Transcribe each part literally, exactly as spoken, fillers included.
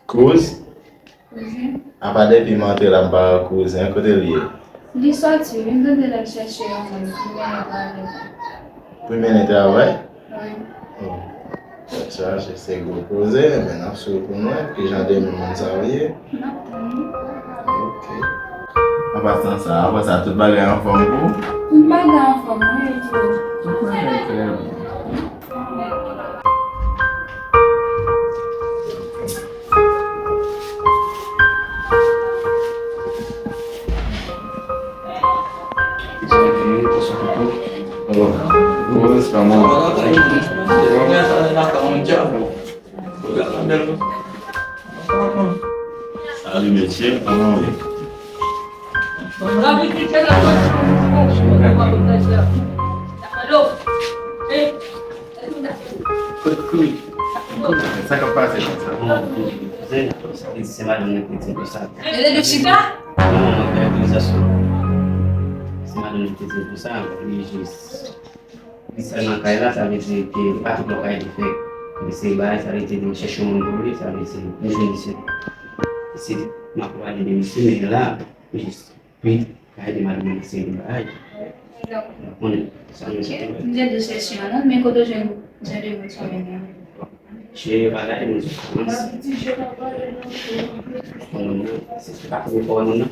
Kouz? Kouzen. Apa depi m antre la, m pa wè kouzen an, kote l ye? Li sòti wi, m tande l al chèche yon moun pou mennen travay. Pou mennen travay? Wi. Oh. Tèt chaje, se gwo koze, men n ap swiv pou n wè kijan de moun sa yo ye. N ap tann wi. Ok. An pasan sa, apre sa, tout bagay anfòm pou ou? Tout bagay anfòm wi, e pou ou? Tout bagay trè byen. Salut, mesye. Kòman w ye? Sa k ap pase konsa? Bon, kouzen, sa vle di se madanm nan ki te di m pou sa. Rele de chita? Non, mwen fè otorizasyon. Se madanm nan ki te di m pou sa, li jis. Li sèl nan kay la, sa vle di ke pa tout lè w ka ede fè. Li se bagay, sa vle di li chèche yon moun pou li, sa vle di li jwenn li se. Se m ap pale de misye, men la, jis. Wi, kay de madanm nan se yon bagay. Ou konnen sa nou se. M te di se syon non, men kote w jwenn jan de moun sa w mennen? Che bagay moun se kòmanse. Konnen non, se pa pou fò non non.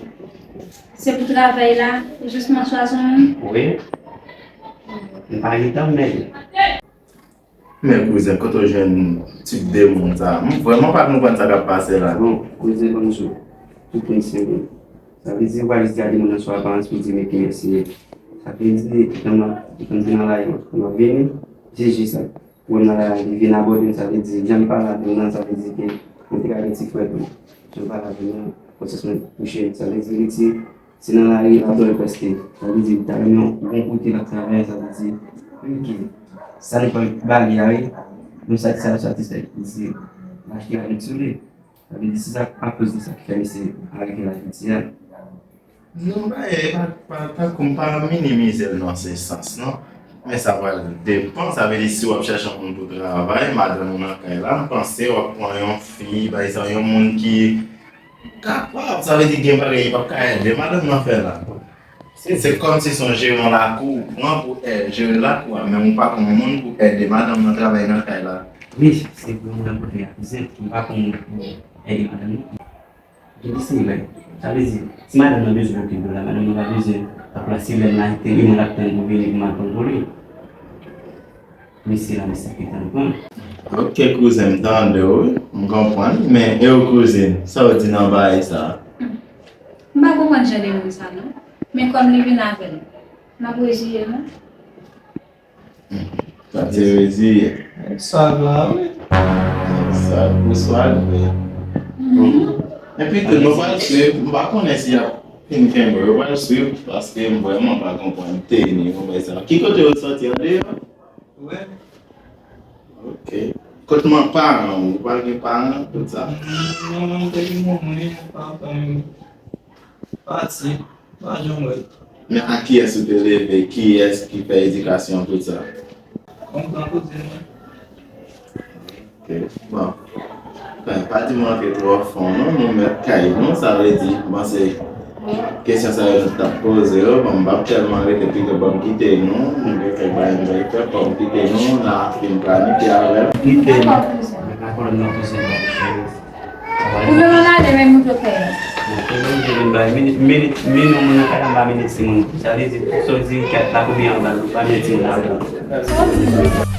Se pou travay la, ou jis nan chwazi yon moun? Wi. M pa gen tan men. Men kouzen, kote w jwenn tip de moun sa? M vrèman pa konprann sa k ap pase la non. Kouzen, ban m di w, tout moun se moun. Sa vle di, ou pa jis gade moun nan sou aparans pou di men ki mèsi ye. Sa vle di, jan m ap, jan m te nan lari, m ap vini, se jis sa. Ou wè m nan lari, li vin abòde m, sa vle di, jan m pale avè w nan, sa vle di ke mwen te ka gen ti frèt mwen. Jan m pale avè w nan, konsyans mwen touche, sa vle di, li di, se nan lari l ap dòmi prèske. Sa vle di, li ta renmen yon bon kote l ap travay, sa vle di, menm ke sa depann bagay la, wi. Menm sa, sa, sa, sa, sa, li di, l achte avèk sou li. Sa vle di, se sa, akoz de sa ki fè misye arive la jodi a. Non, bagay, pa, pa, pa, pa minimize l nan se sans, non. Men sa pral depan, sa vle di, si w ap chèche yon moun pou travay, madanm ou nan kay la, m panse w ap pran yon fi, pa egzanp, yon moun ki kapab, sa vle di gen bagay li p ap ka ede madanm nan fè la. Se, se kòmsi se yon jeran lakou ou pran pou è-, jere lakou a, men ou pa pran yon moun pou ede madanm nan travay nan kay la. Wi, se pou moun nan pote a kouzen, m pa pran moun pou ede madanm nan. Gen de seri bagay. Sa vle di, si madanm nan bezwen okenn dola, madanm nan pa bezwen, pa pran semèn la, te li moun ap tann pou vini pou m al pran pou li. Mesye la, mesye ki tann pran. Ok, kouzen, m tande w, wi. M konprann. Men, e w, kouzin, sa w di nan bagay sa a? M pa konprann jan de moun sa, non. Men kòm li vin avè l, m ap reziye, non. Sa te reziye. Swag la, wi. Swag pou swag, wi. Epi tou, nou pral swiv, m pa konnen si y ap fin kenbe, yo pral swiv, paske m vrèman pa konprann teni yo, bagay sa. Ki kote yo sòti, andeyò? Wi. Ok. Kot man paran ou? Ou pa gen paran, tout sa? Non, non, m te gen manman, papa m pati, pa janm wè l. Men ak kiyès ou te leve? Kiyès ki fè edikasyon, tout sa? Yon gran kouzin mwen. Ok, bon. Fen, pa di m antre twò fon, non, nou mèt kay nou, sa vle di, m panse kesyon sa yo nou t ap poze yo, bon, m p ap tèlman rete, pito ban m kite nou, nou gen kèk bagay nou dwe fè, ban m kite nou, n a fin planifye avè l. Kite nou. Mwen pa konnen nan kouzin. Ou menm ann ale, men moute w fè. Bon, se menm je vin bay minit, minit, minit, moun nan kay la, m ba minit timoun. Sa vle di, sa w di, kèt la, konbyen an ba l, konbyen timoun la, sa w di.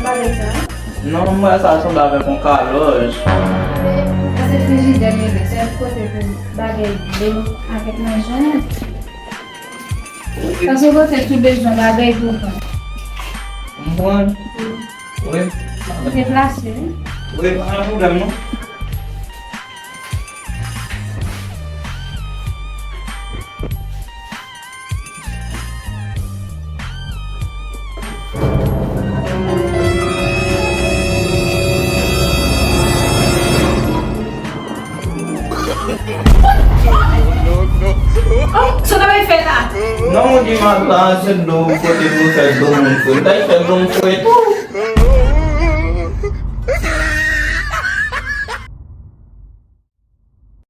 Bagay sa? Non, m wè sa sanble avèk yon kalòj. Sa se frijidè m leve, sèl kote pou bagay dlo avèk manje. Paske kote tou bezwen bagay pou pran. M pran. Wi. Ou deplase, wi. Wi, pa gen pwoblèm, non. Oh, sa w t ap fè la? Non, moun ki mal la, se dlo, kote pou fè dlo moun fre. M ta fè dlo m fre tou.